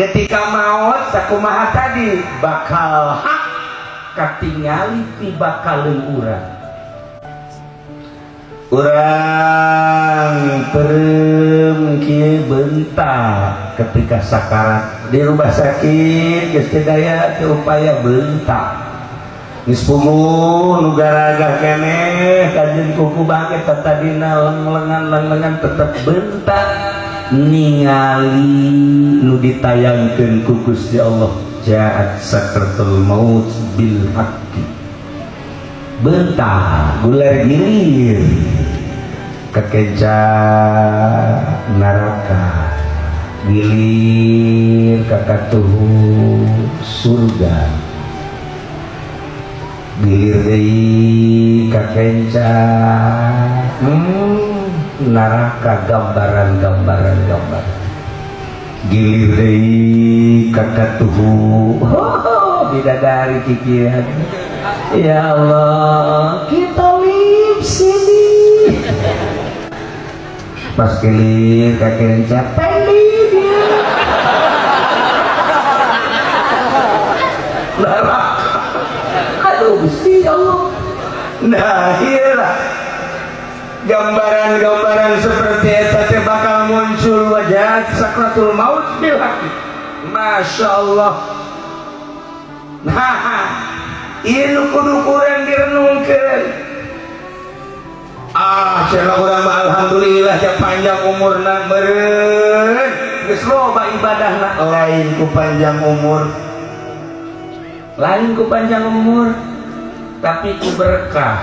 Ketika maut sakumaha tadi bakal hak katingali ti bakaleun urang. Urang peureum kieu bentak ketika sakarat di rumah sakit, geus teu daya teu upaya, bentak. Geus puguh nu garagah keneh, kajeun kuku bangkit, tadina lenglengan lenglengan tetep bentak ningali nu ditayangkeun ku Gusti Allah, jaat sakratul maut bil haqqi. Bentak gular gilir kekenca neraka, gilir kakatuhu surga, gilir deui kakenca neraka, gambaran-gambaran gambaran, gilir deui kakatuhu, oh, bidadari kikian. Ya Allah, kita live sini pas gilir kakenca peli dia neraka. Aduh Gusti Allah. Nah, iyalah gambaran-gambaran seperti eta teh bakal muncul, wajah sakratul maut bil haqqi. Masya Allah. Nah, ieu kudu kurang direnungkeun. Ah, cenah urang mah alhamdulillah ya panjang umurna, meureun geus loba ibadahna. Lain ku panjang umur, lain ku panjang umur, tapi ku berkah.